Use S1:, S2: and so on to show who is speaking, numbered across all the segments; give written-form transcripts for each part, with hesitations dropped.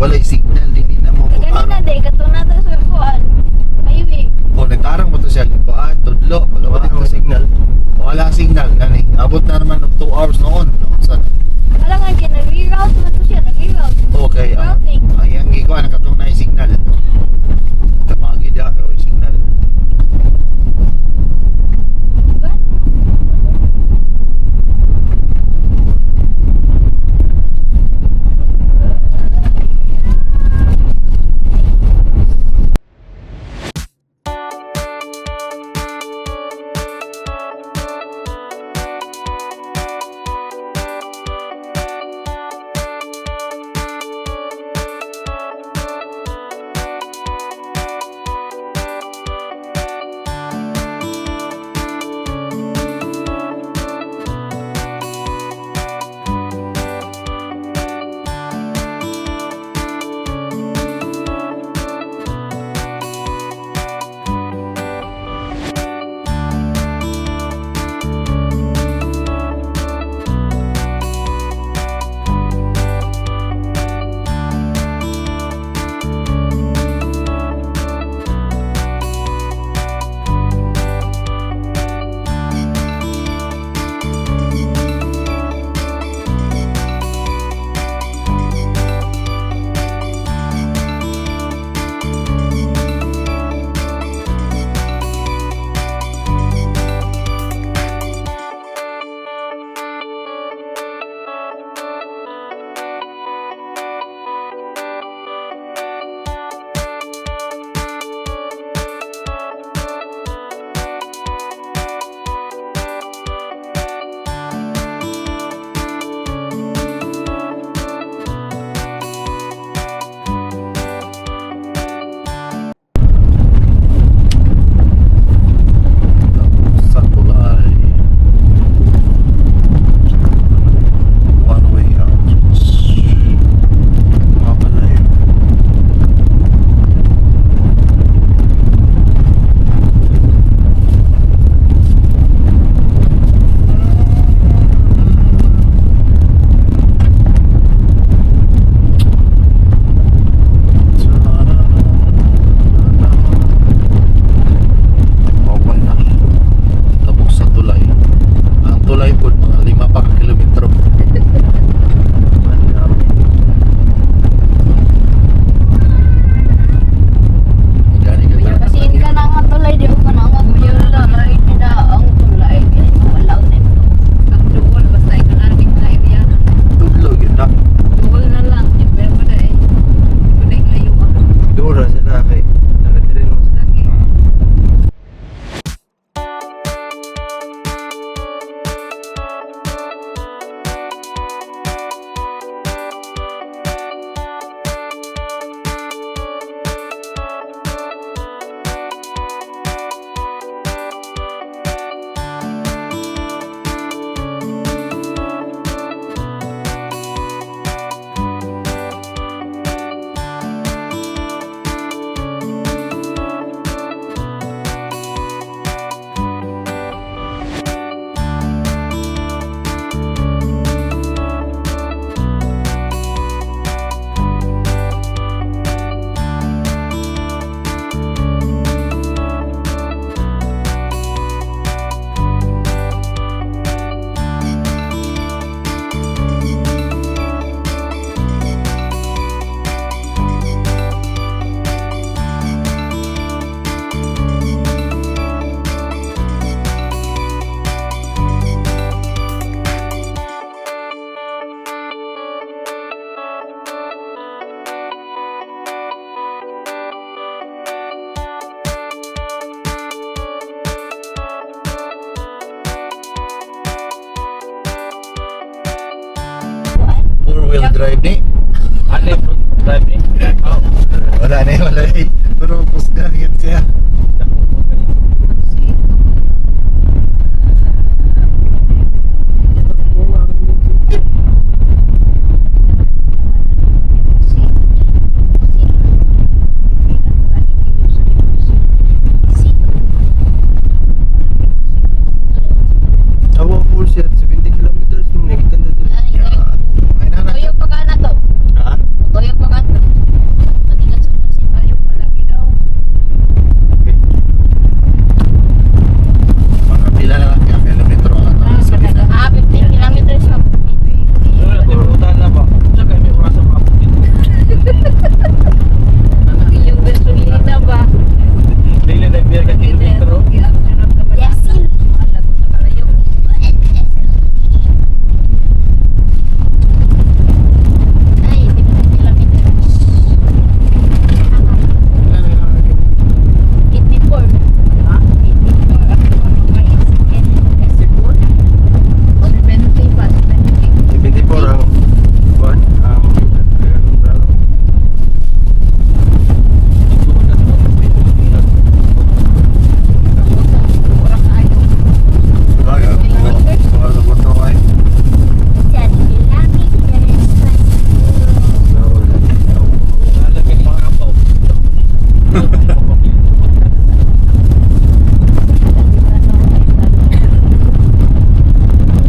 S1: Walay signal, dili na mo
S2: Kay ganina
S1: kung
S2: day kato na to sa kuan. Highway.
S1: O nagtarang mo to siya, kuan, tudlo.
S3: Wala
S1: Wala
S3: ko signal.
S1: Wala ang signal gani. Abot na naman og 2 hours noon. Noon sa
S2: Wala nga kay nag-reroute man to siya, nag-reroute.
S1: Okay, ah.
S2: Routing.
S1: Ang gikuan katong na signal. Tamagi dia kay signal.
S2: Gan.
S1: Sa tulay. One way out. Mga balay. Bawal na. Tabok sa tulay. Ang tulay po, mga 5 pa ka kilometro. Gani ka lang.
S2: Kasi ka na nga tulay di ko na nga tulay na ang tulay kay wala nito.
S4: Duol, basta ikaw na rin ka area.
S1: Tudlo yun na.
S4: Duol na lang. Pero pa na eh. Wala yung layo ah.
S3: Dura sila kay nakadiri no.
S4: Lagi.
S1: Four-wheel drive ni.
S3: Ano front drive ni? Oh.
S1: Wala na eh, wala eh. Pero kusgan yun siya.
S3: Awa full siya 70 kilometers mo nagikan dito.
S1: Ay, na na.
S2: Tuyo pa ka na to.
S3: Ha?
S2: Tuyo pa ka to.
S3: Pila ka kilometro?
S2: Desil.
S4: Malago sa kalayo.
S2: Ay, 50 kilometers. 84.
S4: Ha?
S2: 84. Ako
S4: 74? 70 pa, 70.
S3: 74 ang kuan ang bravo.
S4: Wala kaayo.
S1: Bagay, mga sa motor ay.
S2: Kilometers.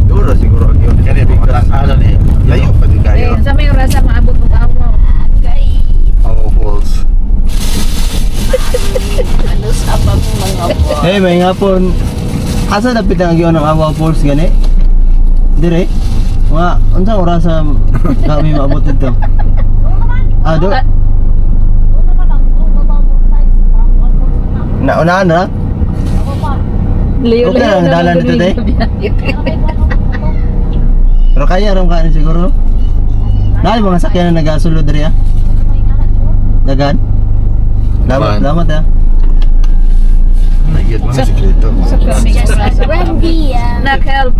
S3: Dura siguro ang yun.
S1: Kani mga tanalan eh. Layo pa di kayo.
S4: Eh, sa may orasa maabot og awaw.
S2: Agay.
S1: Awaw Falls.
S2: Ano sa pang mga boy?
S3: Hey, may ngapon. Asa dapit ang giyon ng Awaw Falls gani? Dire? Mga unsa oras kami maabot dito? Ah, do. Naunaan na?
S4: Layo.
S3: Okay lang, dalan dito, te. Pero kaya ron kanin siguro. Dahil mga sakyan na nagasulod diri ah. Dagan. Salamat,
S1: Man.
S3: salamat ah.
S1: Nagyad mga siklito.
S4: Sa kami
S2: Just Wendy.
S4: Nak-help.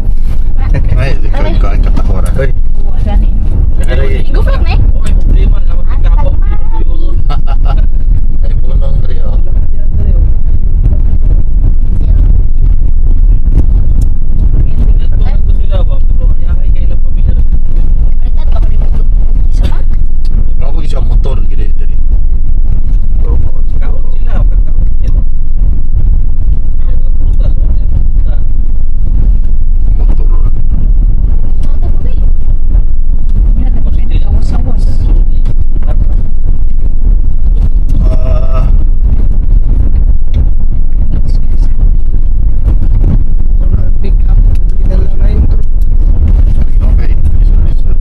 S1: Ay, di ko ko ang katakora.
S3: Oy.
S4: Gani.
S2: Guflat na eh.
S1: Ay, punong diri oh.
S2: Balikan ba ko dito? Isa pa?
S1: Ako siya motor gid diri. Motor.
S2: Ito po eh.
S4: Awas-awas.
S1: Ah,
S3: Pick up.
S1: okay. Lisod, lisod.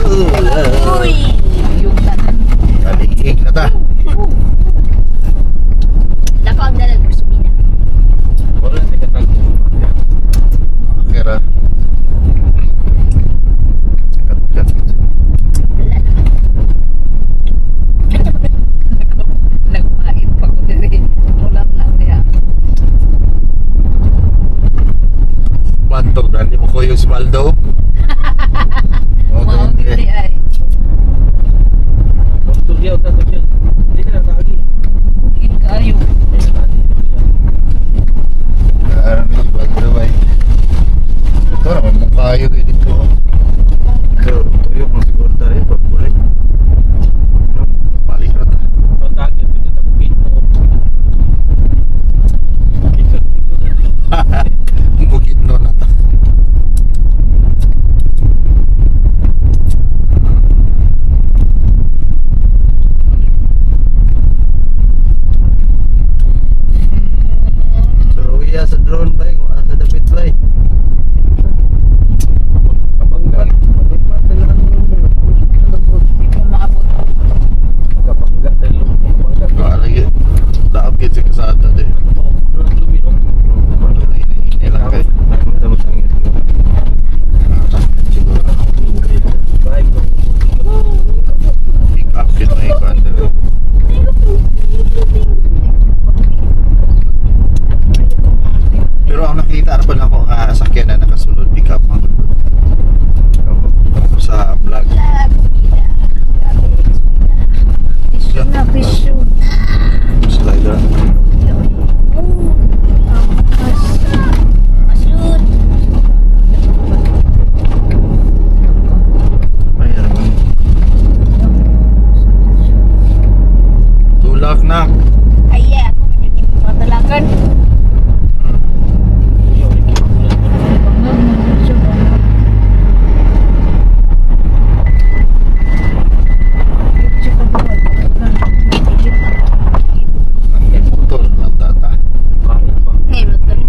S2: Uy!
S4: Yung tanan.
S1: Kaligig na ta.
S2: Dako ang dalag Rosmina.
S1: Kira. Kat kat.
S2: Wala naman.
S4: Nagpait pa ko diri. Mulat lang diha.
S1: Bantog dali mo ko yung si Baldo. Oh,
S4: Mao gid ay. Bukid kaayo.
S1: Ano ni Baldo ay. Ito naman mukha kayo dito.
S3: So, tuyok mo siguro tayo pagbalik. No?
S1: Balik na ta. Bukid no na ta.
S3: So, iya sa drone ba kung asa dapit ba.
S4: Di ko maabot.
S1: Ah, lagi. Daap gid sa kasada de. Ini lang kay. Siguro. Pick up gid na ikuan dere. Pero ang nakita na pala ko nga sakyan na nakasulod pick up mga good. Sa vlog.
S4: Tissue na, tissue.
S1: Slider.
S2: Masun.
S1: Tulak na.
S2: Ay, yeah, ako medyo di mo matalakan.
S1: Ang motor lang tata.
S2: Ngayon, motor.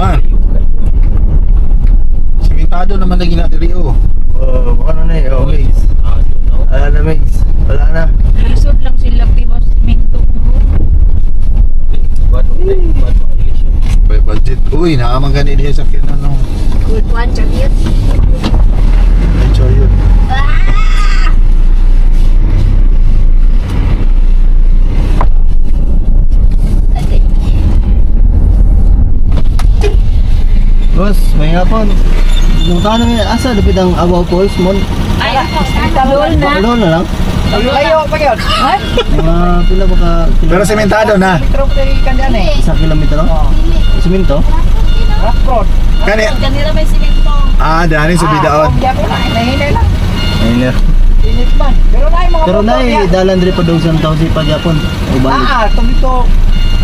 S1: Man. Simentado naman lagi na diri oh.
S3: Oh, baka na eh. Oh, mix. Wala na, mix. Wala na.
S4: Lisod lang sila piwas minto.
S1: By budget. Uy, naamang gani diha sa kinan no.
S2: Good one, chariot.
S1: Ay, yun.
S2: Ah! Okay.
S3: Boss, may hapon. Nung tanong niya, asa dapit ang Abaw Falls mo?
S4: Ay, lol na.
S3: Alone na lang.
S5: Layo pa yun.
S3: Mga pila ba ka?
S1: Pero sementado na.
S5: Metro pa rin kandiyan eh.
S3: Isang kilometro? Siminto?
S5: Rough road.
S1: Kani
S4: Kanila may simento.
S1: ah, dani sa bidaon.
S5: Ah, ko na. Nahinay lang.
S3: Ayun na.
S5: Init man. Pero na yung mga
S3: Pero
S5: motor
S3: na
S5: niya.
S3: eh, dalan diri pa daw sa tao si Pagyapon. O balik.
S5: Ah, tumito.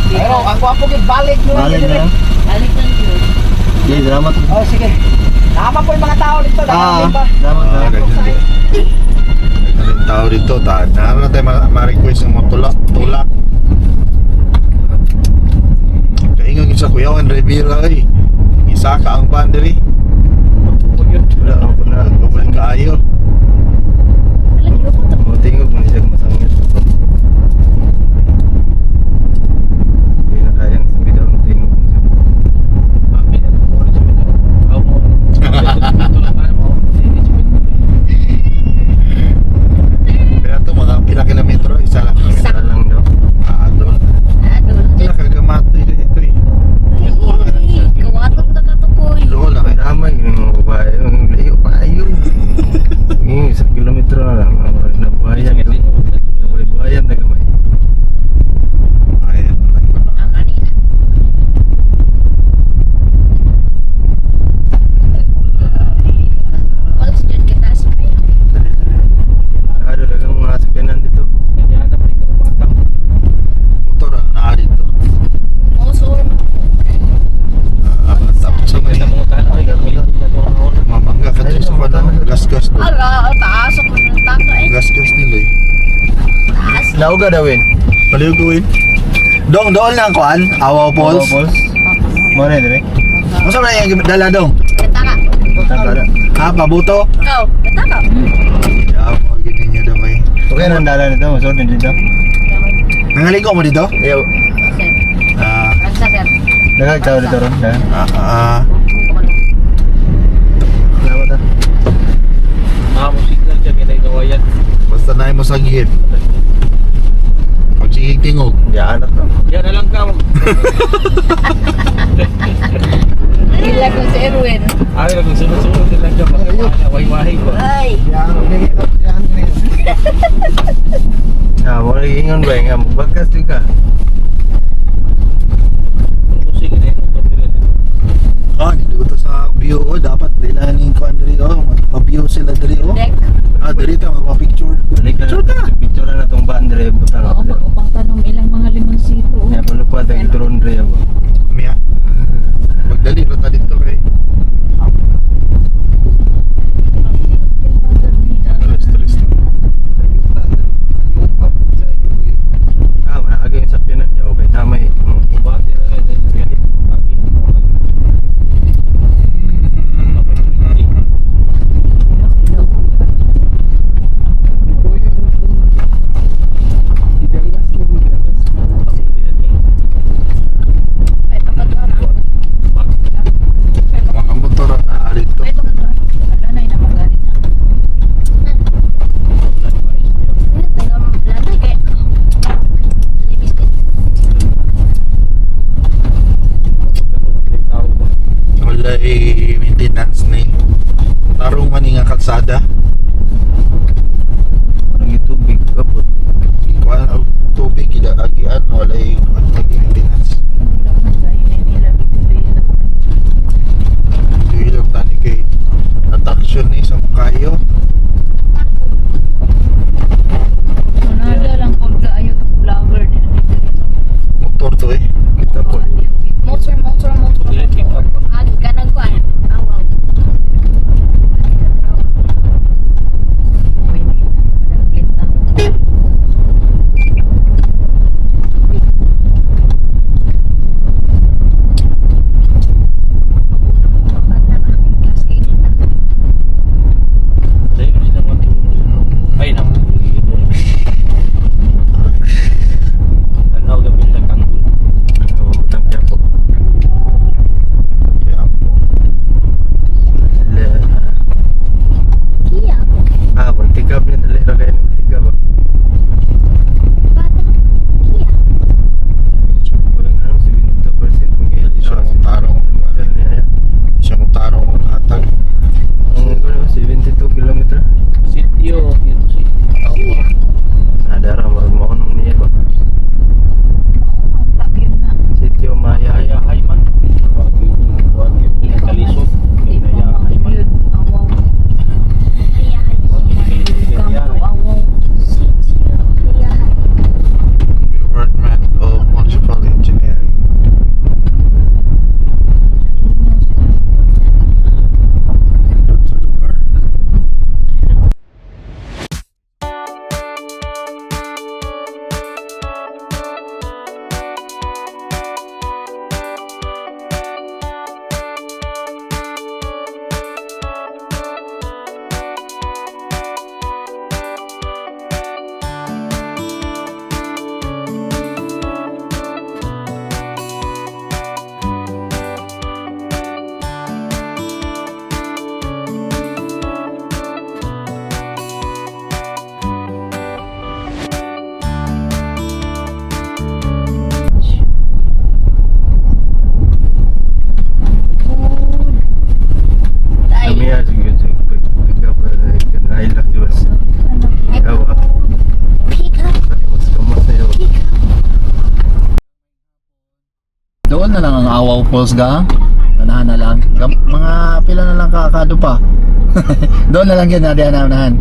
S5: Pero ang gwapo gid balik no.
S3: Balik na lang.
S4: Balik lang yun.
S3: Okay, salamat.
S5: Oh, sige. Tama po yung mga tao dito.
S3: Ah,
S5: Dami pa.
S3: salamat.
S1: Ah, ganyan din. Ganyan tao dito. Ta, naroon na tayo ma-request ng mga tulak. Tulak. Kaingon yun sa Kuyawan Rivera ay. Isaka ang boundary.
S3: Wala ako na.
S1: Bumalik kaayo.
S3: Mutingog man siya masangit. Hindi na kayang sabi daw tingog man siya.
S1: Pero ito mga pila kilometro, isa lang.
S3: Isa lang daw.
S1: Ah, doon.
S2: Ah, doon.
S1: Wala kagamatay ito eh.
S2: Kawaton na katukoy.
S1: Doon lang eh.
S3: Damay yung mga babae. Ang layo pa ayo. Yung isang kilometro na lang. Ang nabuhayan doon. Nabuhayan na gamay.
S1: Ay,
S2: Ah, kanina. Walas dyan kita sa kayo.
S3: Ano lang ang mga sakyanan dito.
S1: Motor ang naa dito.
S2: Motor.
S1: Ah, tapos sa may mabangga ka dyan sa kwan. Gas-gas doon.
S2: Ala, taas ako ng tako eh.
S1: Gas-gas nila eh.
S2: Taas.
S3: Lauga dawin.
S1: Paliw gawin. Dong, doon lang kuan. Awaw Falls.
S3: Falls. Mo na dire.
S1: Masa man yung dala dong?
S2: Kataka.
S3: Tama na.
S1: Ha, pabuto?
S2: Ikaw, kataka.
S1: Ya, mga ganyan nyo daw eh.
S3: Okay na ang dala nito. Masod na dito.
S1: Nangaligo mo dito?
S3: Ayaw.
S2: Sir.
S1: Ah,
S2: Ragsa, sir.
S3: Daghang tao dito ron. Daghang.
S1: ah, ah.
S3: Salamat ah.
S1: Basta na mo sa gihip. Pag sigig tingog.
S3: Ya anak to.
S6: Yan na lang ka.
S4: Ila ko si Erwin.
S6: Ay, kung sunod-sunod din lang ka. Wahi-wahi ba?
S2: Ay.
S3: Ah, wala ingon ba nga magbakas di ka.
S6: Sige na yung motor nila dito.
S1: Ah, dito sa view oh, dapat nila ni kuan diri oh, magpa-view sila diri oh.
S4: Deck.
S1: Ah, diri ta magpa-picture.
S3: Balik na.
S1: Picture ta.
S3: Picture na tong baan dire butang.
S4: Oo, upang tanong ilang mga limonsito.
S3: Ya palupad ang drone dire ba.
S1: Miya. Magdali ra ta dito kay alas tres na.
S3: Ah, wala agay yung sakyanan niya. Okay, tama eh.
S6: Bate na lang din.
S2: Ay, pagkatuan ah.
S1: Mga motor ang naa dito.
S2: Ay, pagkatuan.
S4: Wala na, inamagalit na.
S2: Lanay kay. Lanay biscuit.
S1: Wala eh, maintenance ni. Tarong man ni nga kalsada.
S3: Walang tubig kapot.
S1: Ikuan og tubig ida agian wala eh kuan lagi maintenance. Duilog tani kay attraction ni sa Mukayo.
S4: Sunada lang po kaayo itong vlogger niya.
S1: Motor to eh.
S3: Kita po.
S2: Motor, motor, motor. Motor. Agi ka nang kuan. Awaw.
S1: Falls ga? Unahan na lang. Mga pila na lang kakado pa. Doon na lang yun, na na unahan.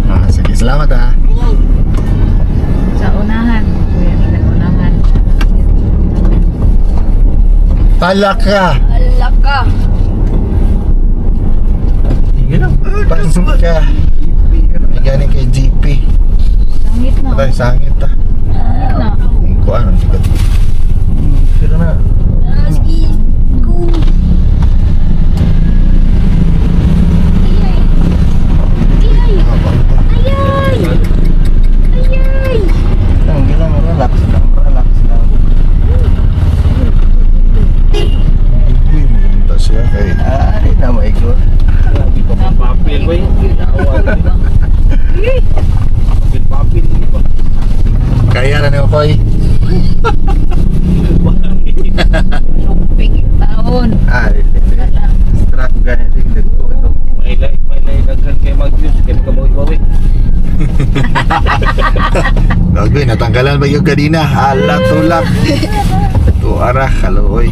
S1: Ah, sige, salamat ah.
S4: Sa unahan. Kuya, sa unahan.
S1: Talaka!
S2: Ala ka.
S3: Sige lang.
S1: Pasok ka. May galing kay GP.
S4: Sangit na.
S1: Patay, sangit ah.
S4: Sangit na.
S1: Kung ano, hindi ko.
S3: Pero na.
S2: Ah, sige. Go. Ayay. Ayay. Ayay. Ayay.
S3: Lang, lang, relax lang, relax lang.
S1: Uy, maganda siya kay...
S3: Ah, di na maigo.
S6: Grabe pa papel ko eh. Papel papel ni ba?
S1: Kaya na niyo, Koy.
S4: Lupig taon.
S3: Ah, di, di, di. Strap ganit, tignan ko ito.
S6: May lay daghan kay mag-use kay makabawi-bawi.
S1: Bagoy, natanggalan ba yung kanina? Ala, tulak. Tuara, kalooy.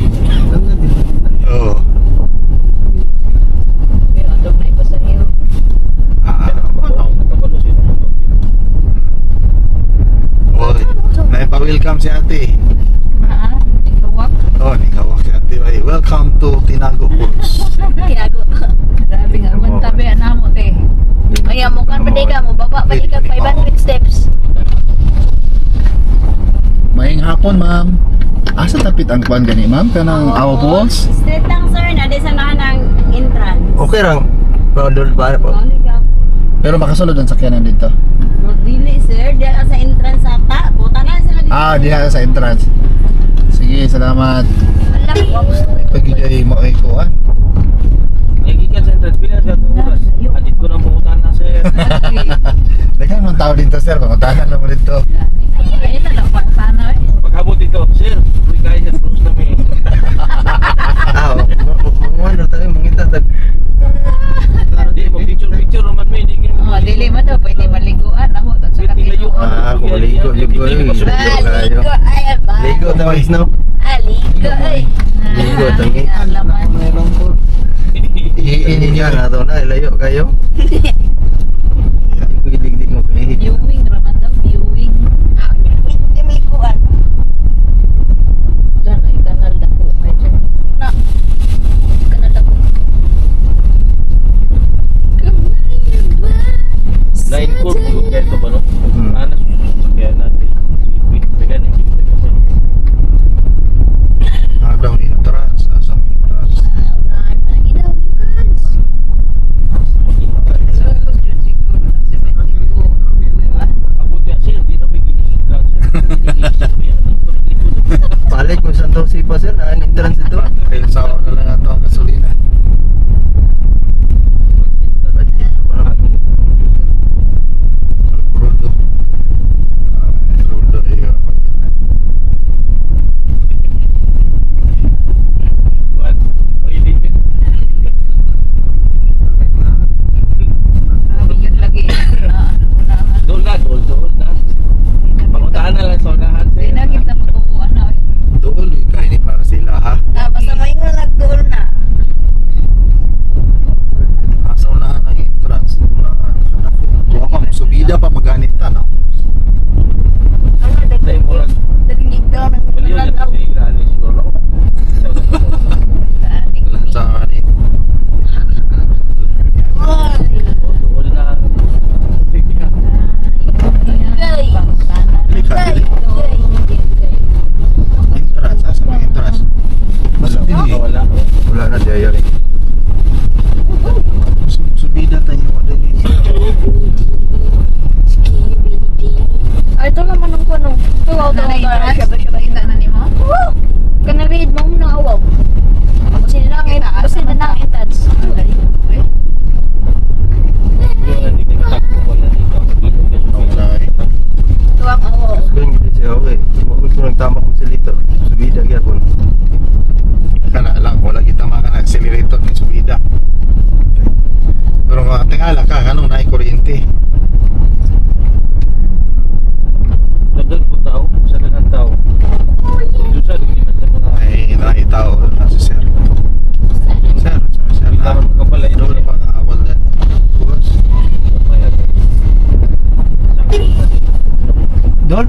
S1: Oo.
S4: Pero atog na ipasahero.
S1: Ah,
S6: Nakabalo siya ng motor.
S1: Oy, naipa-welcome si ate.
S4: Ah, ikawak.
S1: Oh, nikawak si ate. Ay, welcome to Tinago Falls.
S2: Tinago.
S4: Grabe nga. One tabi anamo te.
S2: Maya mo kan pa ka mo baba pa di ka 500 steps.
S1: Maayong hapon, ma'am. Asa tapit ang kuan gani, ma'am? Kanang Awa Falls?
S7: Straight lang sir, na di sa ng entrance.
S3: Okay lang. Pero pa po.
S1: Pero makasulod ang sakyanan dito.
S7: Dili sir, di lang sa entrance ata. Buta na sila dito.
S1: Ah, diha sa entrance. Sige, salamat.
S2: Ala ko.
S1: Pag ay mo ay kuan.
S6: Ay gikan sa entrance pila sa oras. Adit ko nang pangutan na sir.
S1: Daghan man tao dito, sir. Pangutanan lang mo dito.
S4: Ayun na lang sana eh.
S6: Paghabot dito, sir, uy kayo sa cruise nami.
S3: Ah, mga tayo, mangita tag.
S6: Di mo picture picture raman mi, di
S4: Oh, dili man daw pwede maliguan amo at saka tinuod.
S3: Ah, kung maligo, ligo, ligo.
S2: Ligo ay ba.
S3: Ligo ta mas no.
S2: Ah, ligo ay.
S3: Ligo tangi.
S4: Alaman.
S1: Ihiin
S3: Inyo
S1: ninyo.
S3: na to na ilayo kayo. Digdig mo kay.
S4: Viewing raman daw, viewing.
S7: Hindi maliguan.
S4: Diyan ay kanal dako kay dyan.
S2: Na. Kanal ako.
S6: Line ko mo kaya to ba no?
S3: Hmm.
S6: Ana kaya natin. Bigan ni GP kasi.
S1: Ah, daw entrance. Asa may entrance?
S2: Unahan pa lagi daw, entrance.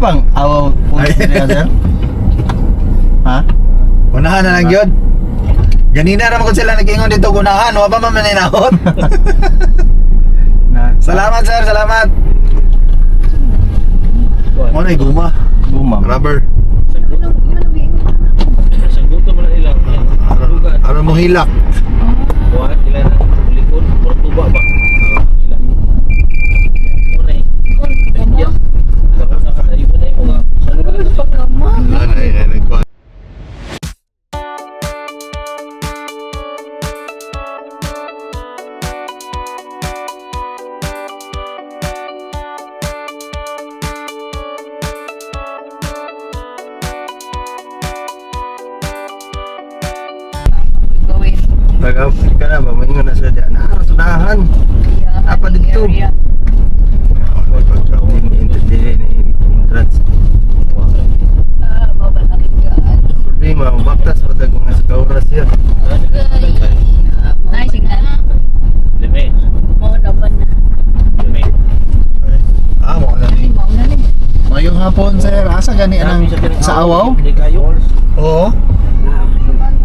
S3: pang Awaw Falls diri, sir? Ha?
S1: Unahan na lang yun. Ganina naman kung sila nag-ingon dito gunahan, wa pa man maninahot. Salamat, sir, salamat. Mo na guma,
S3: Gumam.
S1: rubber.
S6: Sangguto mo na nila. Dugan.
S1: Aron mo hilak.
S6: Buhat nila na likod. Murag tuba ba? Nila. Muna eh. Yeah. Iba na yung mga
S1: Wala na eh, nagkuhan.
S4: Gawin.
S3: Taga ka na ba maingon na sila diyan. Ah, sunahan. Apa dito?
S4: Area.
S3: Dili ni entrance.
S4: Ah, babalakit ka.
S3: Problema, baktas pa tag mga sa oras siya.
S4: Nice, signal.
S6: Lime.
S2: Mo na ba na?
S6: Lime.
S1: Ah, mo na ni.
S4: Mauna ni.
S1: Mayong hapon, sir. Asa gani ang sa Awaw?
S6: Hindi kayo.
S1: Oo.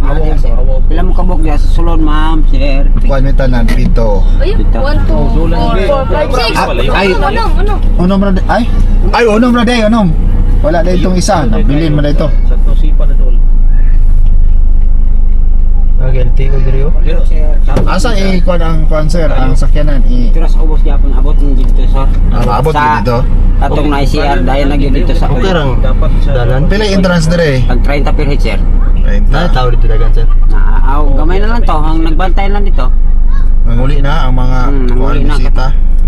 S6: Awaw sa awaw.
S5: Pila mo kabuk diya sa sulod, ma'am, sir?
S1: Kuan mi tanan pito.
S4: Ay, 1, 2, 4, 5, 6.
S1: Ay.
S4: Ano, ano?
S1: Unom ra ay. Ay, unom ra day, unom. Wala na itong isa, nabilin man na ito.
S6: Sa tosipa na dol.
S3: Ang LTO diri oh.
S1: Asa i kuan ang kuan, sir, ang sakyanan i
S5: Pero sa ubos gyapon abot ni dito, sir.
S1: Ah, abot
S5: Sa
S1: gyud dito.
S5: Atong na ICR dahil na gyud dito sa
S3: Okay rang
S6: Dapat sa
S3: dalan.
S1: Pila yung entrance dire?
S5: Pag 30 per head, sir.
S3: Na tao dito dagan sir.
S5: Naaw, gamay na lang to, ang nagbantay lang dito.
S1: Nanguli na ang mga kuan
S5: Nanguli na.
S1: bisita.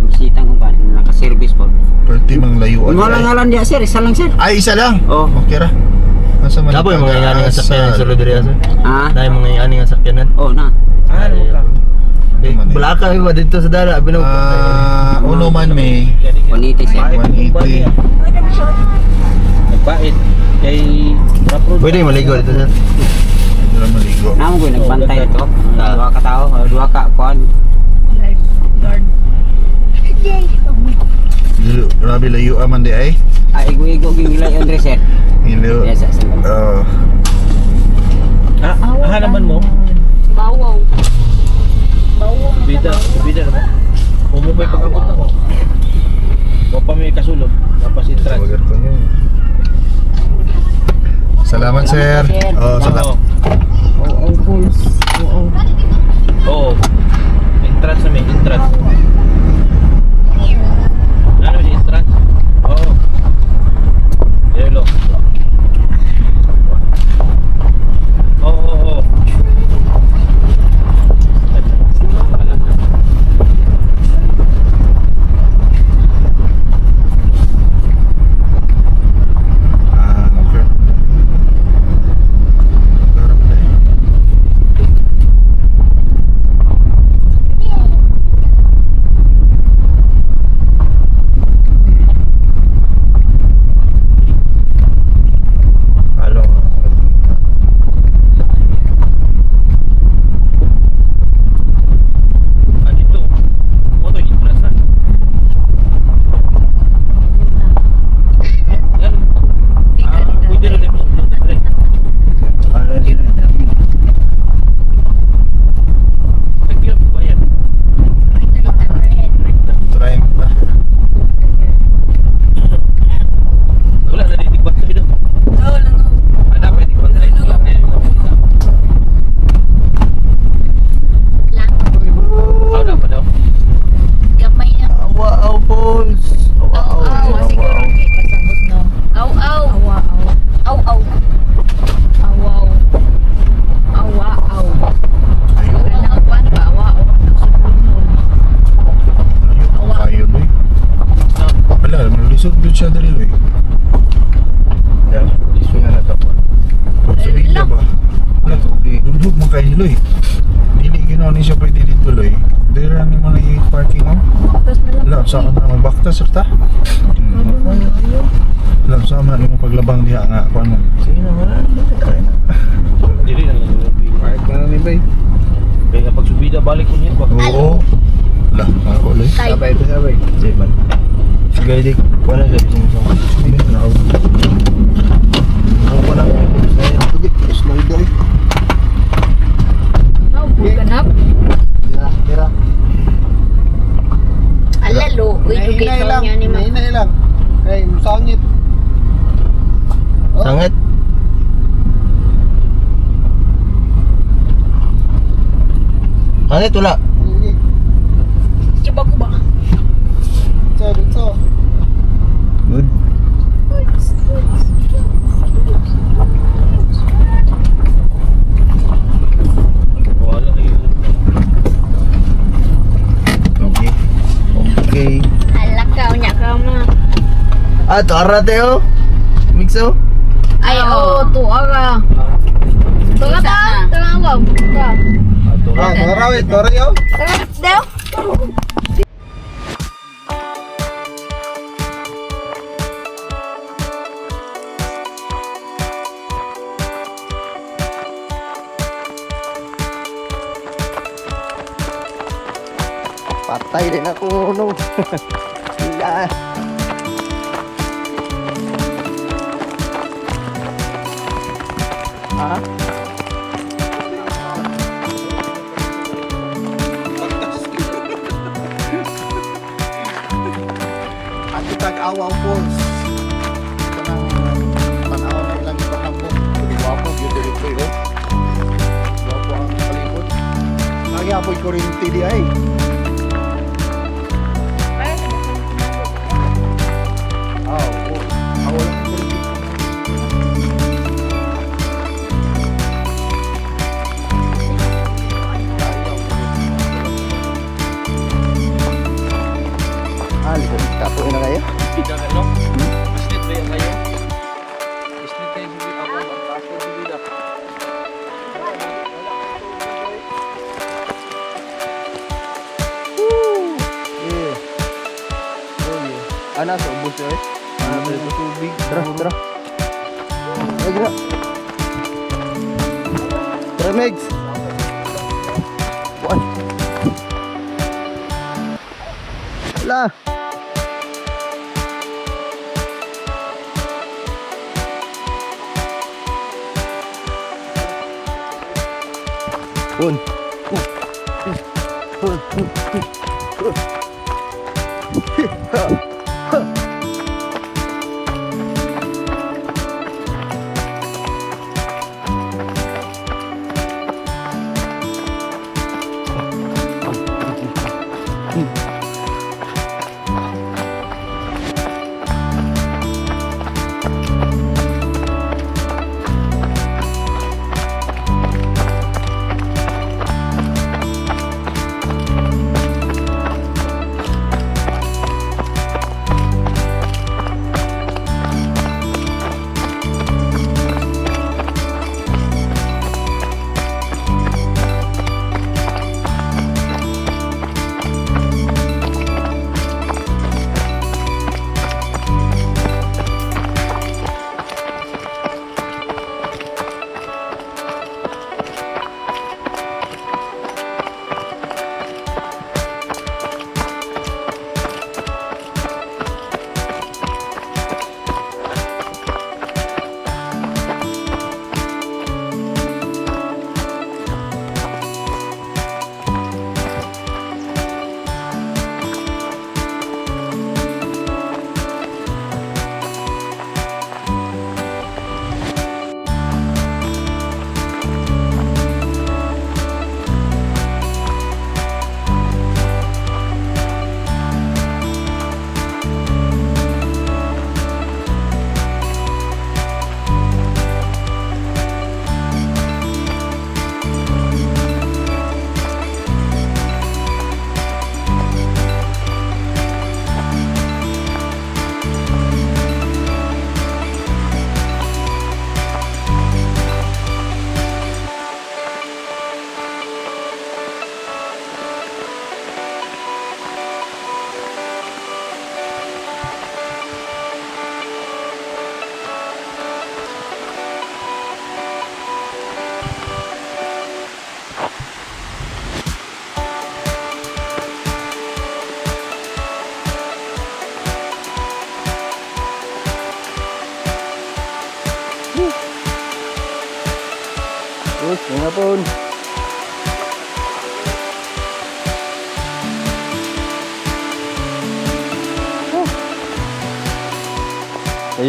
S5: Bisita ko ba naka-service po.
S1: Perti mang layuan.
S5: Wala
S1: ay.
S5: nga lang diya, sir, isa lang, sir.
S1: Ay, isa lang.
S5: Oh.
S1: Okay ra. Asa man
S3: Dapoy mga ingani nga sakyanan sa sulod diri sir.
S5: Ah.
S3: Dai mga ingani nga sakyanan.
S5: Oh, na.
S6: Ah, ano ka?
S3: Eh, Balaka ba dito sa dara binog.
S1: Ah, uno man may
S5: 180, sir.
S1: 180.
S6: Nagpait. Kay
S3: Pwede maligo dito sir.
S1: Hindi ra maligo.
S5: Namo ko nagbantay dito. Duha ka tao, duha ka kuan.
S4: Lifeguard.
S1: Dili, grabe layo man di ay.
S5: Ah, igo-igo gyud gilay andre, sir.
S1: Ilo.
S5: Yes, sir.
S1: Oh.
S6: Ah, ah, naman mo.
S2: Bawaw. Bawaw.
S6: Bida, bida naman. Umupay pag-abot ako. Wa pa may kasulod. Tapos entrance.
S1: Tawagan ko niyo. Salamat, sir. Oh, salamat.
S6: Oo. Oo. Entrance na may entrance. Ano si entrance? Oo. Yelo. Oo, oo, oo.
S1: Ah, okay.
S3: Alo.
S6: Ah, dito. Mo to entrance na. Yan. Ah, pwede na din.
S3: Ano dito?
S6: Tagpila po ba yan?
S1: Try mo ba?
S6: Wala na din bantay daw.
S4: Oo, lang.
S6: Ana pwede bantay. Wala na yung mga Ah, dapat daw.
S2: Gamay na.
S3: Awaw Falls. Awaw.
S4: Aw, siguro. Pasabot, no.
S2: Aw aw.
S4: Awa, aw.
S2: Aw aw.
S4: Awaw. Awa, aw. Wala kuan ba? Awa, aw. Ang sulod nun.
S1: Layo kayo, Loy. Wala, malusog doon siya dali, Loy.
S3: Yeah. Isu nga na to.
S1: Sa bigla ba? Wala, dudog mo kayo, Loy. Dili ginawa ni siya pwede dito, Loy. Dili ra ni mga i-parking, oh.
S4: Tapos na lang.
S1: Wala, sa na magbaktas, sir, ta? Wala, sa man mo paglabang diha nga, kuan mo.
S3: Sige na wala. Try na.
S6: Dili na lang.
S3: Park na ni bay.
S6: Kaya pag subida balik ko niya ba?
S1: Oo. Wala, ako, Loy.
S3: Sabay ito sabay. Sige man. Sige, di. Wala sa bisin sa. Ang wala.
S1: Sige, slide eh.
S4: Now, ganap.
S1: Tira, tira.
S2: Alalo, uy, jugay
S1: Nahinay
S2: ka
S1: lang,
S2: niya ni ma.
S1: nahinay lang. Kay musangit. Oh.
S3: Sangit. Sangit wala.
S1: Sige,
S4: Iba ko ba?
S1: dito, dito.
S3: Good.
S6: Wala kayo.
S3: Okay. Okay.
S2: Ala ka, unya ka ma.
S3: Ah, tuara tayo. Mixo.
S2: Ay,
S4: Oo,
S2: oh.
S4: tuara. Tara ta, tara wow. Tara.
S1: Ah, tora, wait, tora yo.
S4: Tara, daw.
S3: Patay din ako no. Yeah. Ha?
S1: At tag-awaw falls. Kanang tanaw na ilang ipakampo. Pwede gwapo, beauty dito eh. Gwapo ang palibot. Lagi apoy kurinti di ay. Oh, oh. Awaw lang kurinti.
S3: Ah, likod. Tapo na kayo.
S6: Bida kayo, no? Islit ba yan kayo? Islit kayo sa bida. Ako, ang taas ko sa bida.
S3: Yeah. Oh yeah. Ah, nasa ubos eh. Ah, nasa tubig. Tara, tara. Ay, gira. Tara, Megs. One. Wala. One, two, three, one, two, three, four. Ha, ha.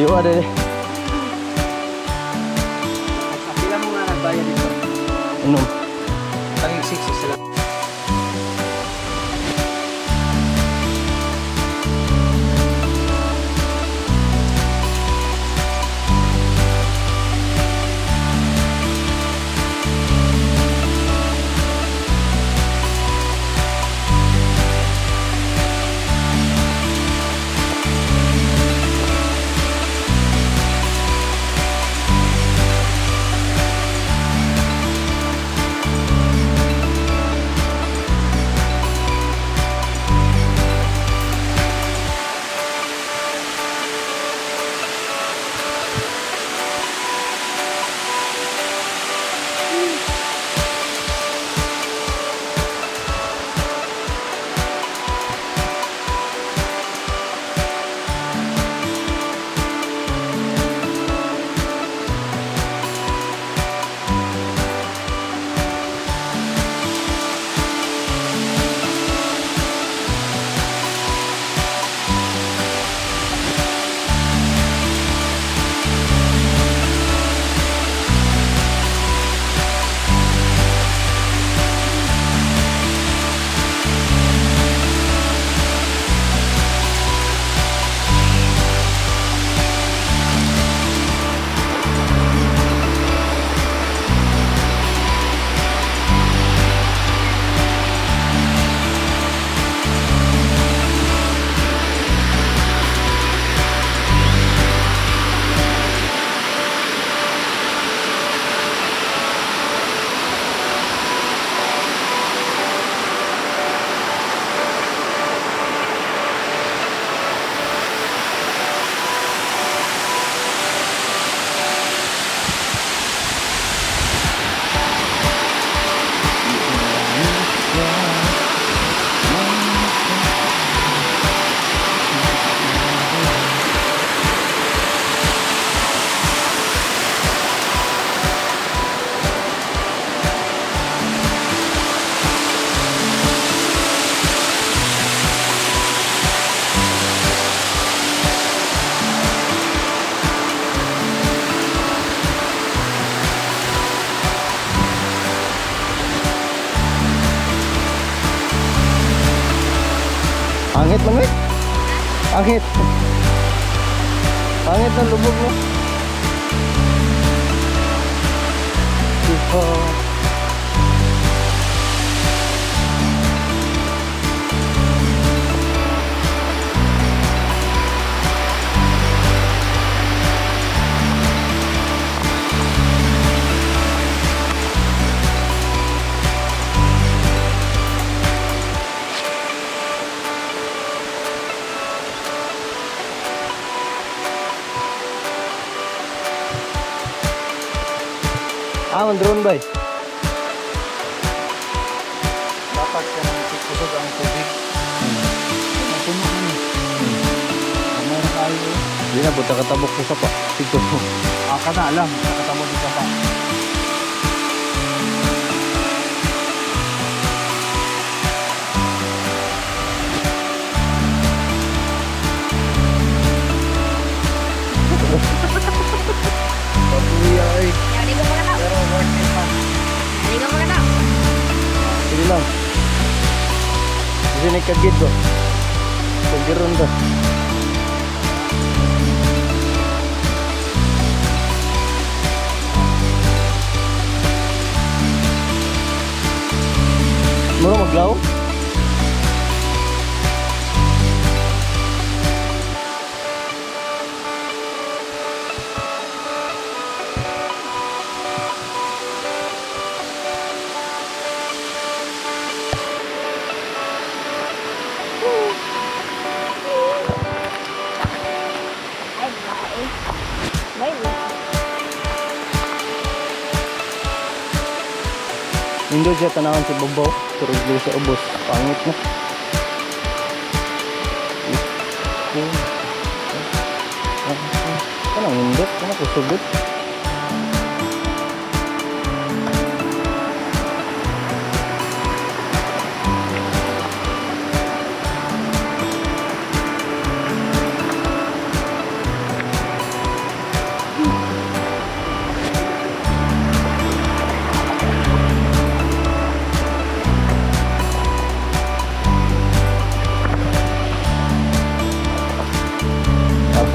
S3: Layo ah, dali.
S5: Pila mo nga nagbayad dito?
S3: Ano?
S5: Tanging 6 sila.
S3: Pangit man, wait. Pangit. Pangit ng lubog mo. Tipo. Ah, man drone ba?
S1: Dapat ka nang kusog ang tubig. Puno na ni. Meron tayo eh.
S3: Di na punta katabok sa sapa. Tigto.
S1: Ah, ka na alam. Nakatabog ka pa. Papuya ay.
S2: Yari ka muna daw.
S1: Pero worth it man.
S2: Yari ka muna daw.
S3: Sige lang. Kasi nagkagid ba? Kagiron ba? Muro maglaw?
S2: Ay, bae. Bye.
S3: Nindo siya tanawan sa babaw. Pero dili sa ubos. Pangit na. Kanang nindot, kanang kusugot.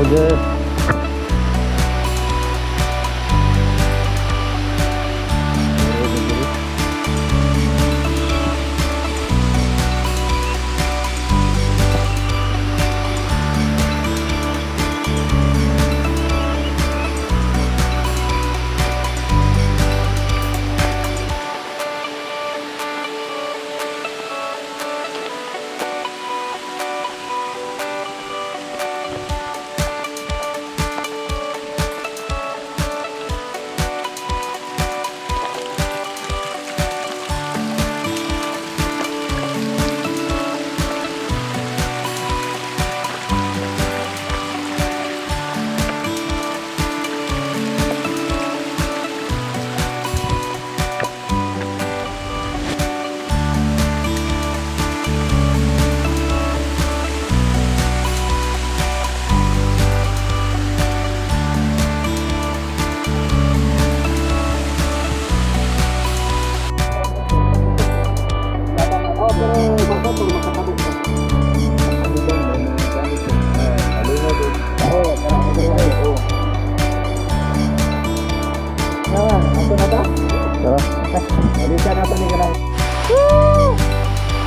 S1: Sige.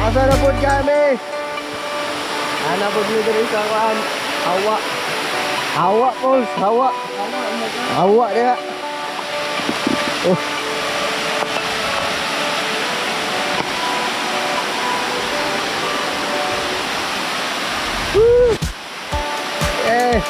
S3: Asa na po kami? Ana po dito rin sa kuan. Hawa. Hawa Pauls, hawa. Hawa diha. Oh. Woo! Eh.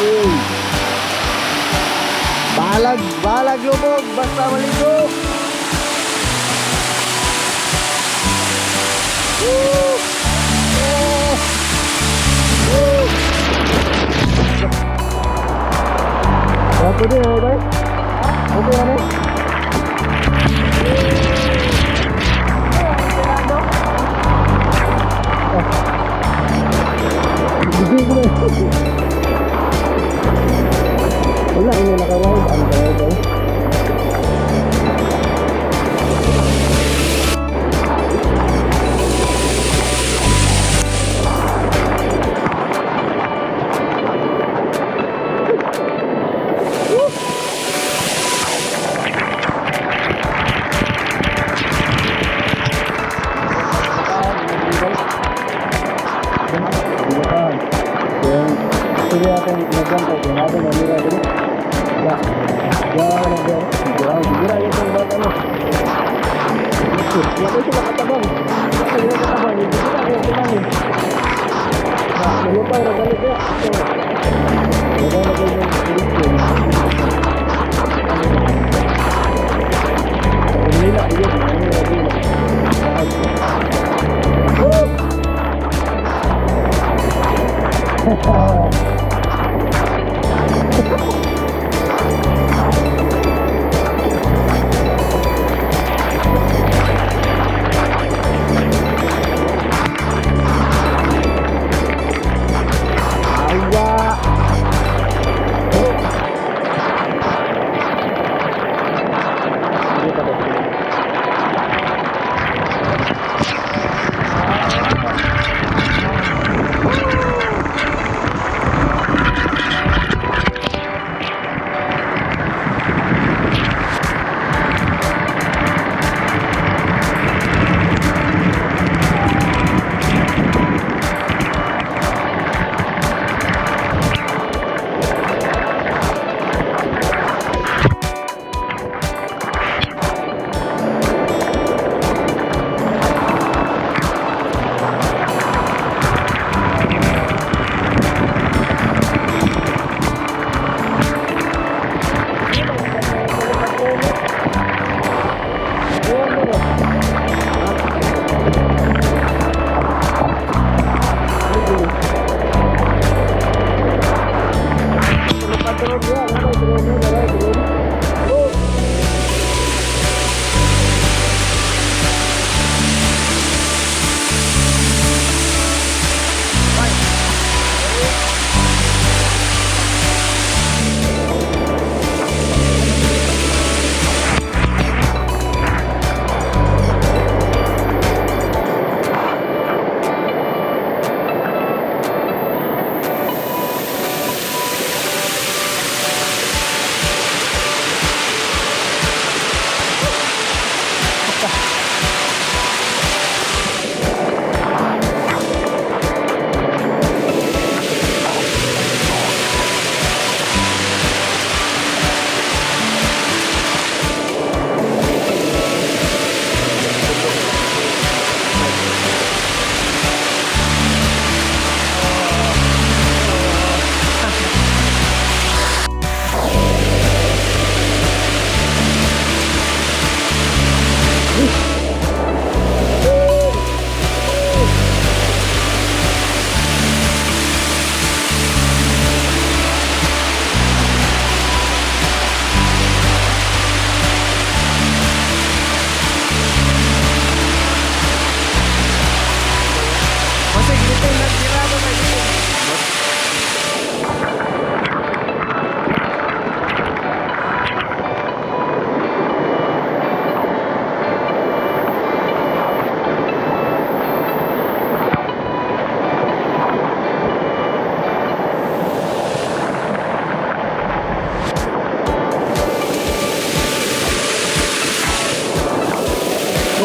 S3: Uy. Balag, balag lubog, basta maligo. Woo! Oh! Woo! Wapo din, eh, bay? Okay na eh? Oh. Hindi ko na. Wala, hindi nakaride. Ano ba yun, bay? Sige akong nagantay kay natin ang mira diri. Ya. Ya na ya. Ya, gira itong bata no. Ya ko sila katabang. Ya ko sila katabang. Hindi sila ko kumain. Na, lupay ra galit ya. Wala na kayo ng direksyon. Umila, yun. Umila, umila. Woo! Awa!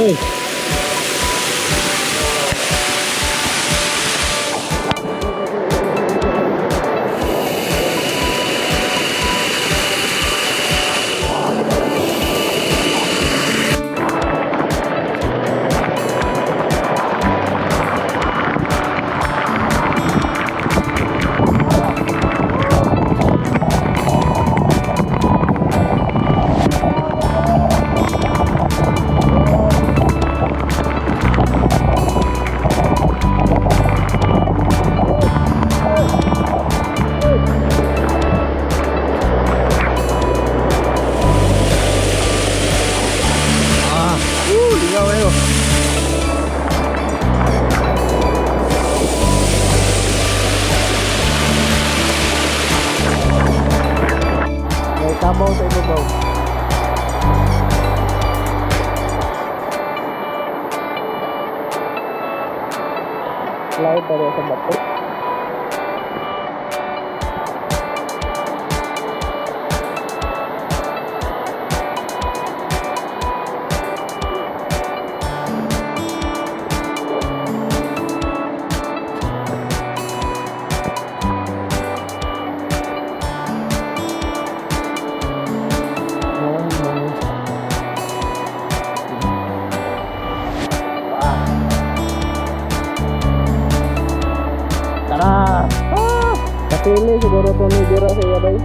S3: Uy. Ah, lingaw kayo. May tabaw sa ibabaw. Layo pa rin sa bato. Tara! Ah! Kapili siguro ito ni Dira sa iya bay.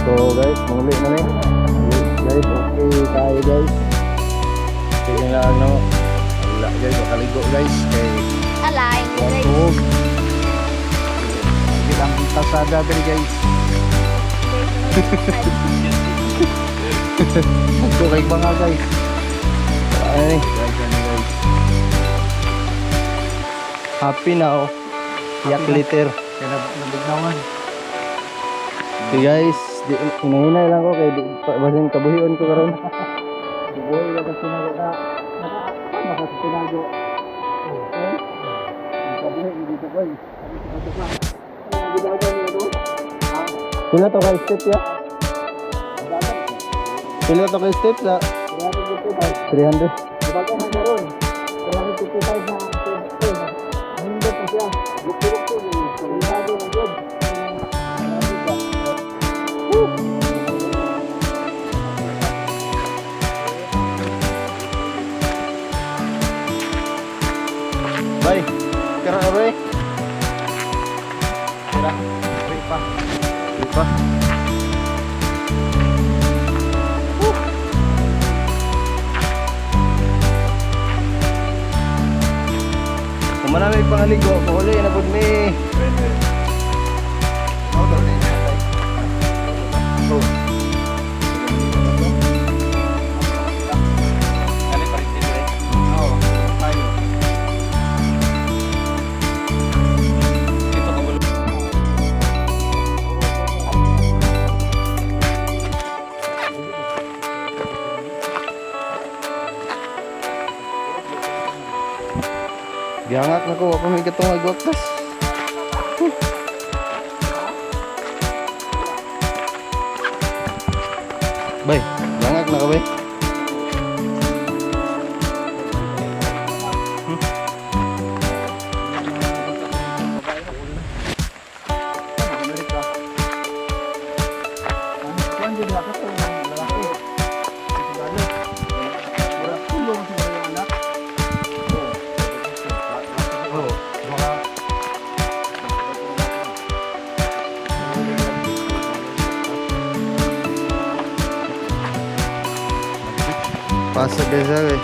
S3: So guys, muli na ni. Guys, okay tayo guys.
S1: Sige lang no. Wala guys, makaligo guys kay
S2: Alay, guys.
S1: Wag. Sige lang tasada diri guys. Nagko kay mga guys.
S3: Ano ni?
S1: Guys, ano guys.
S3: Happy na ako. Yak liter.
S1: Kaya nabignawan.
S3: Okay guys, di, hinahinay lang ko kay di, pa, basin kabuhion ko karon.
S1: Buhay ka sa tinago na. Naka sa tinago. Eh? Kabuhi dito ko.
S3: Pila to kay step ya? Pila to kay step sa 300.
S5: Bago man karon. 355 na. Nindot na siya. Lukto-lukto. Lukto na jud.
S3: Bay, kara ka bay.
S1: Tira. Uy pa.
S3: Di pa. Kung marami pangaligo, mahuli na pud mi.
S1: No, daw na Oh.
S6: Kali pa rin dito eh.
S1: Oo, tayo.
S6: Dito ka bulo.
S3: Gihangak na ko, wa pa may katong agwaktas. Bay, gihangak na ka bay.
S1: Amerika. Ang kuan din ka to lalaki. Siguro. Wala tulong siguro yung anak. Oo. Oo. Baka
S3: Pasa guys ah, eh.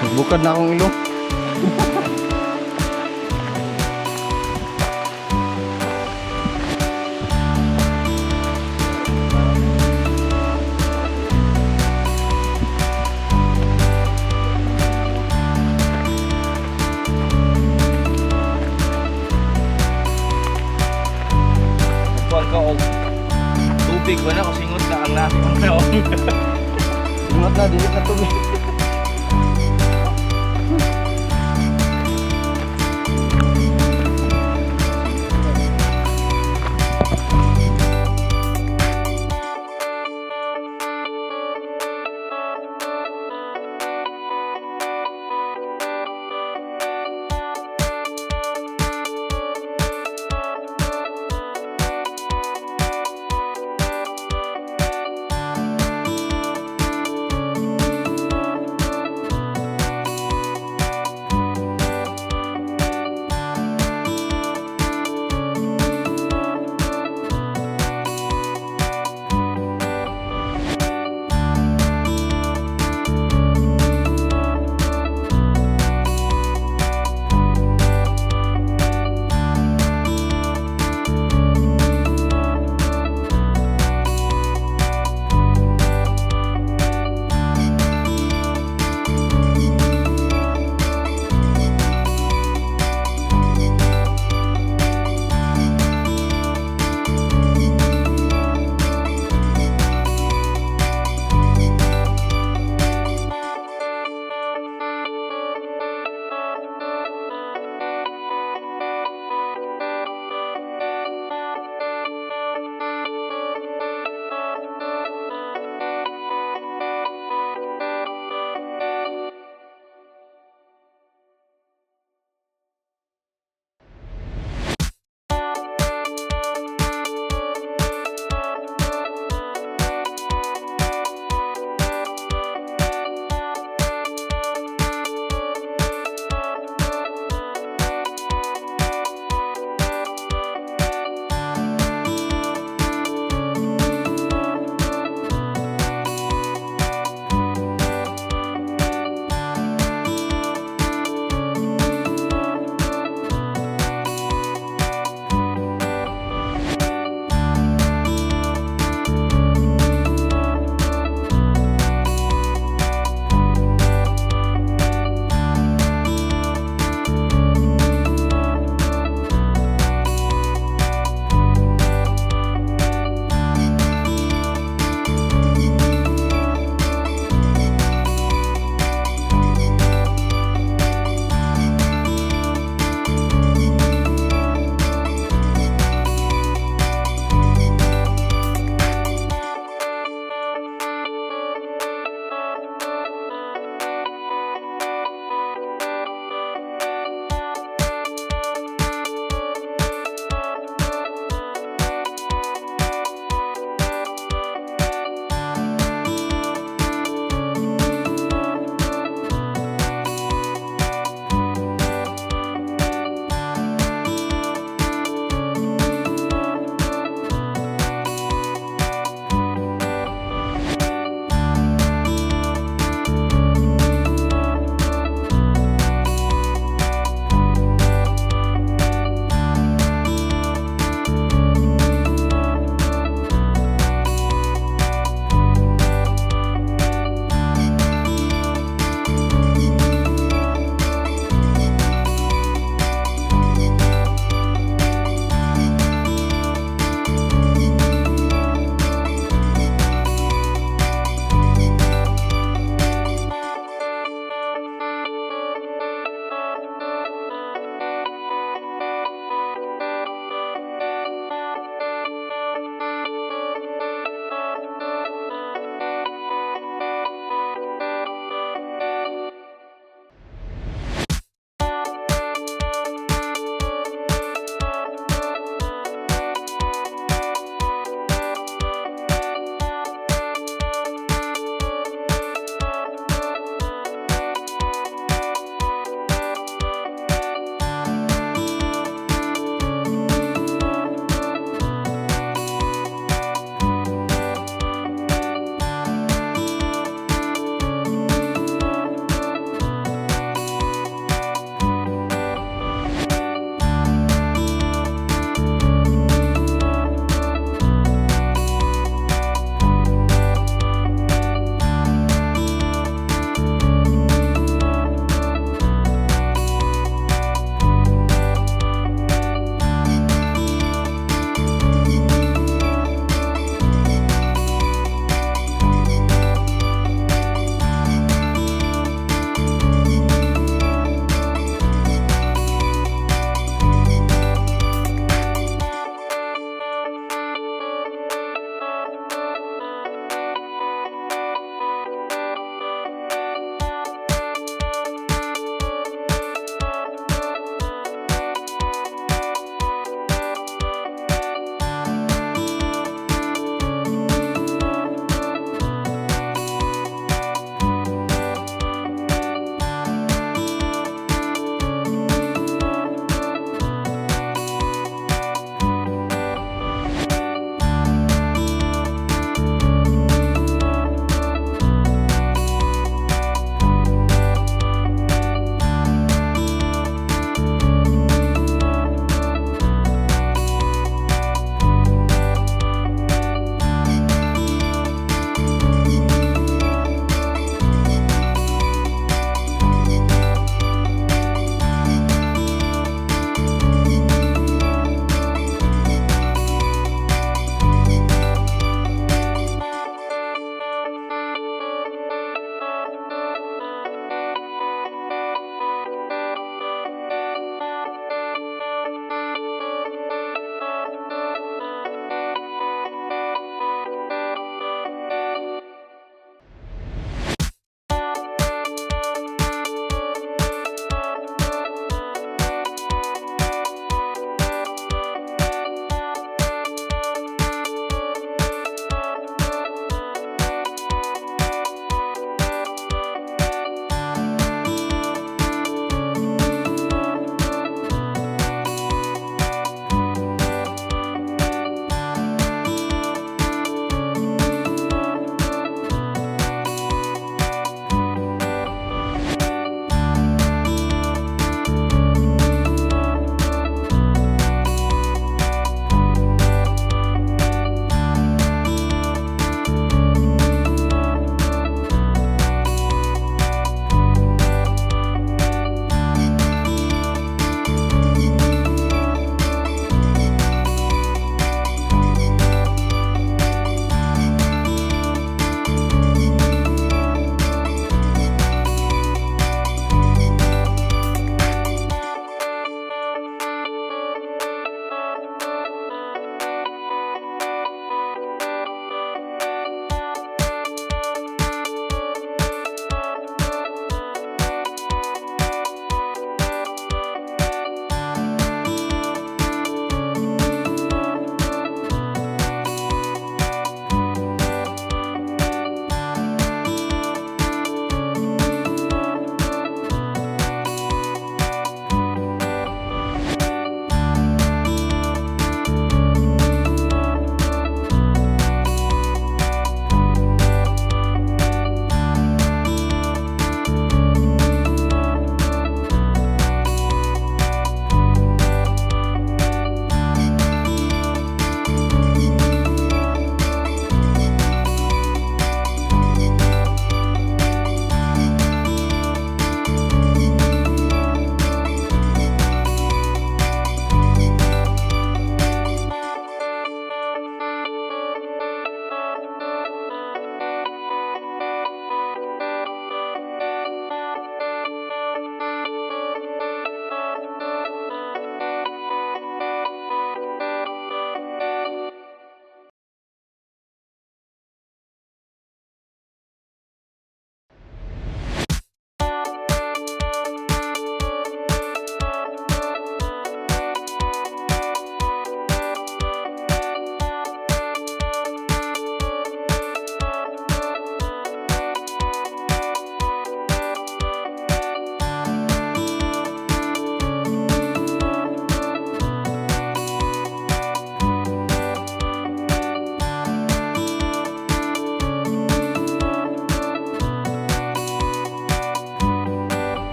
S3: Magbukad na akong ilong.
S6: Kuan ka og tubig ba na kasingot na ang lahi ang naong.
S3: Ingat na, dili na tubig.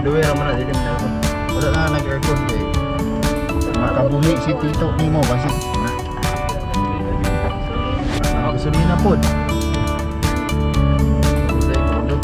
S6: Duwe ra man na dili man aircon.
S1: Wala na nag-aircon kay. Makabuhi si Tito nimo basi. Na. Gasolina pod. Dai kondo.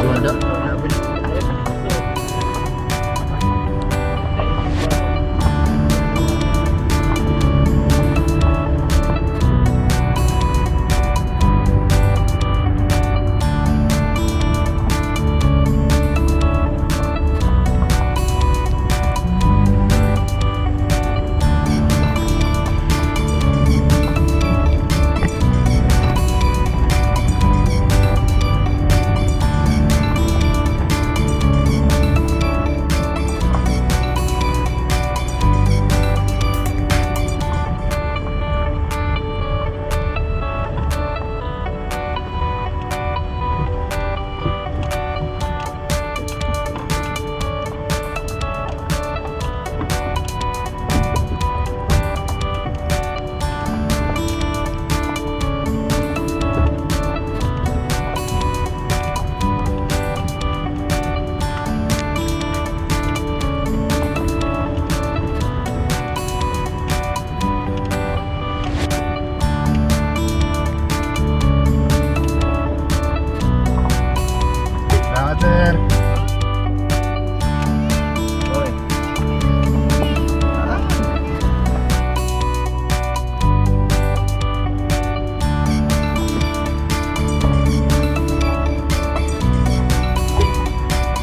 S1: Wala. Salamat, sir.
S6: Oy.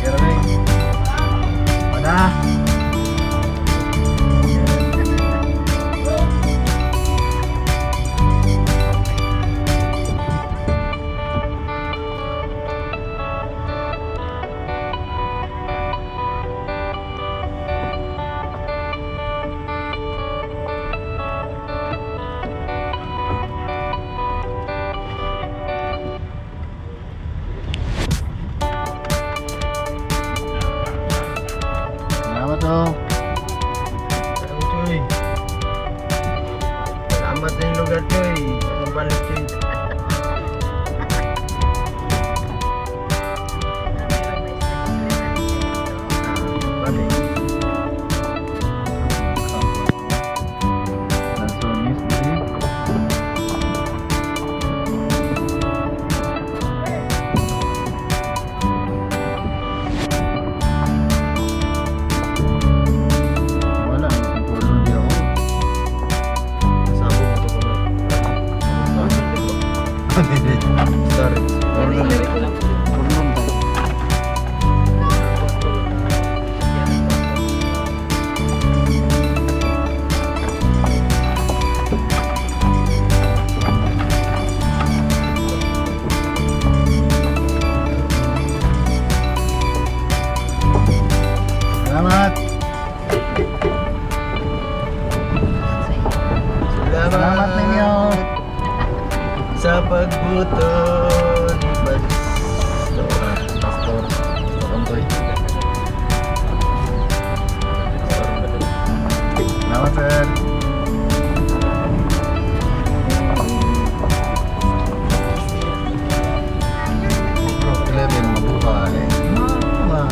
S1: Pero na. Wala. Salamat oh.
S6: Choy. Salamat sa inyong lugar, Choy. Anong balik, Choy? Balik.
S1: Lansones diri. Wala, ang pulo di ako.
S6: Sabog ito ko na. Sorry.
S1: Purlon tayo. Salamat. Salamat ninyo.
S6: Sa pagbuto ni Pastor.
S1: Pastor. Pastor. Salamat, sir. Bro, 11, mabuhay. Mama.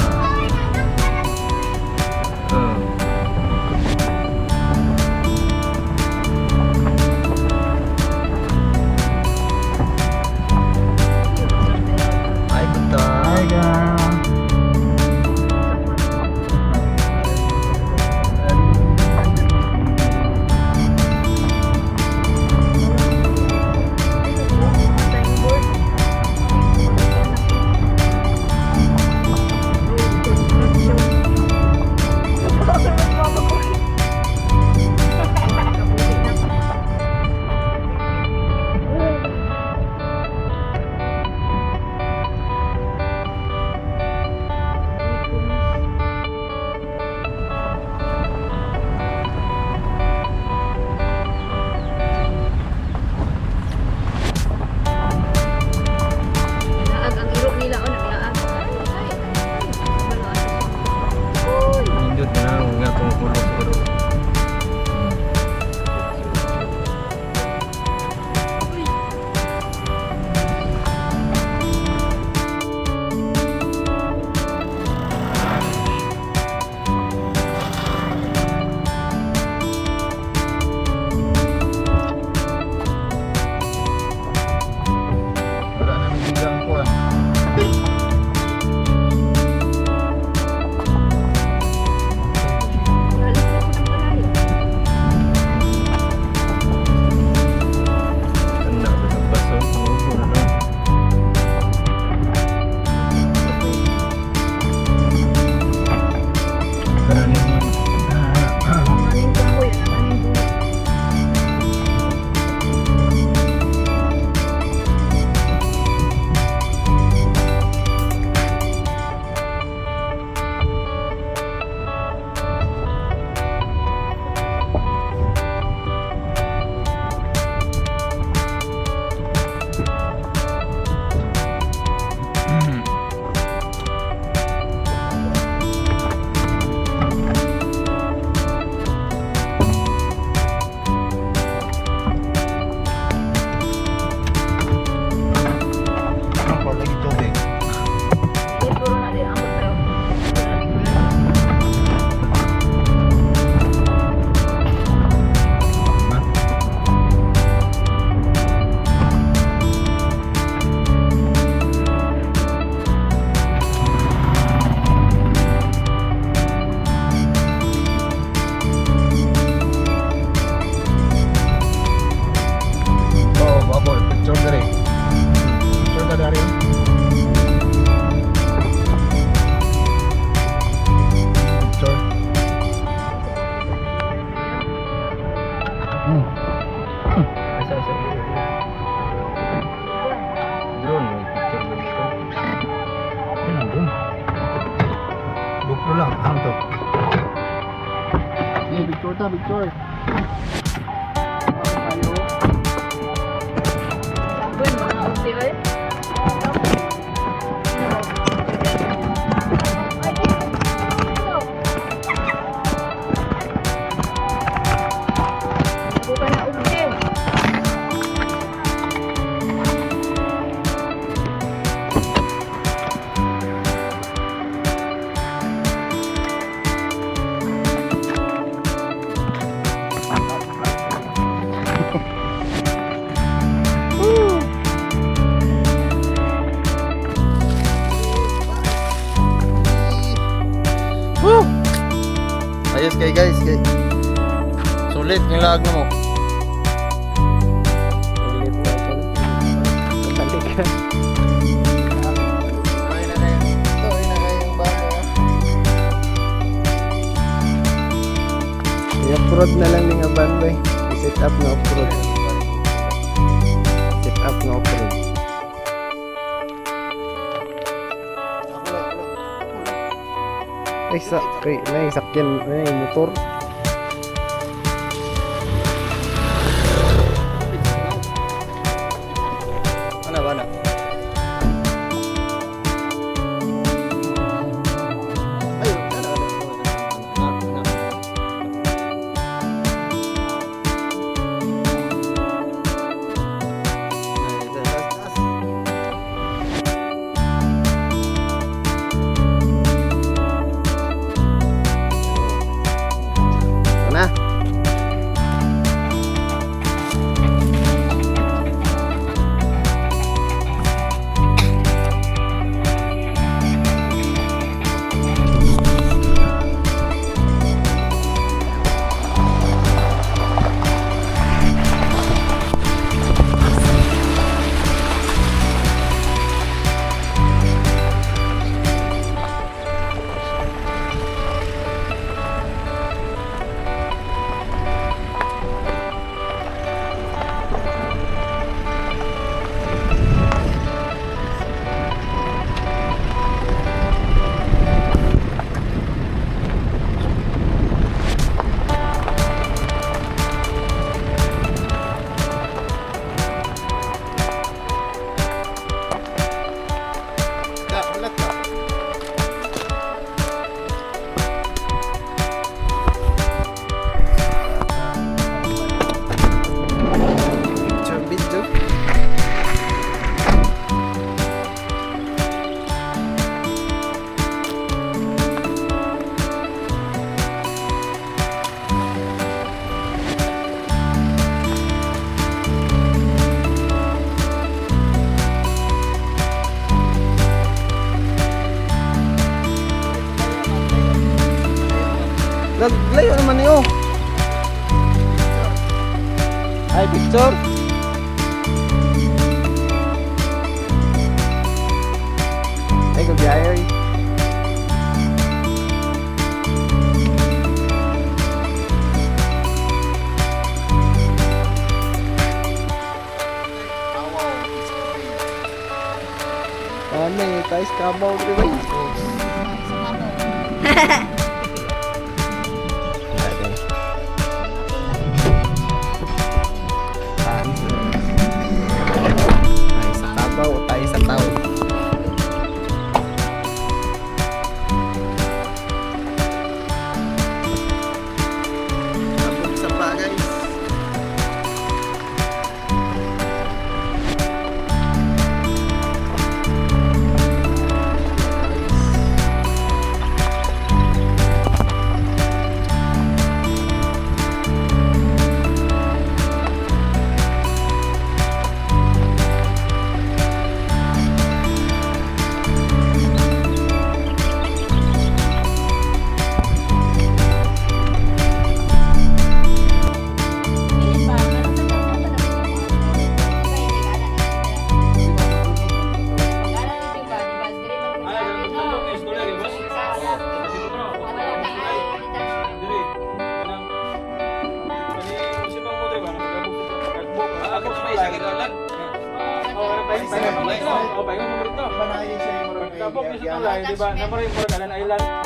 S1: Sige, picture ta, picture. Tayo.
S4: Sabi, mga uti, oy. Bukan na uti.
S1: Woo! Ayos kay guys, kay. Sulit yung lag mo.
S3: Ulit na ito. Balik ka.
S1: Ay na kayo. Ito ay na kayong bago.
S3: I-upload na lang ni nga van bay. I-set up na upload. Set up na upload.
S1: Ako lang, ako lang.
S3: Ay, sa, kay, na, sakyan, na, motor.
S1: Ano ba na? Ay, ano, ano, ano, ano, ano. Ay, taas, taas.
S3: Ito na.
S1: Ka, ulat ka.
S3: Picture video. Naglayo naman niyo. Ay, picture. Ay, kabiyahe. Oy.
S1: Awaw, it's okay.
S3: Ano eh, tayo sa kabaw, di ba? Tayo sa kabaw o tayo sa tao.
S1: Abot sa pa, guys.
S5: Pagkabok ni sa tulay, di ba? Naparin mo Alan Island.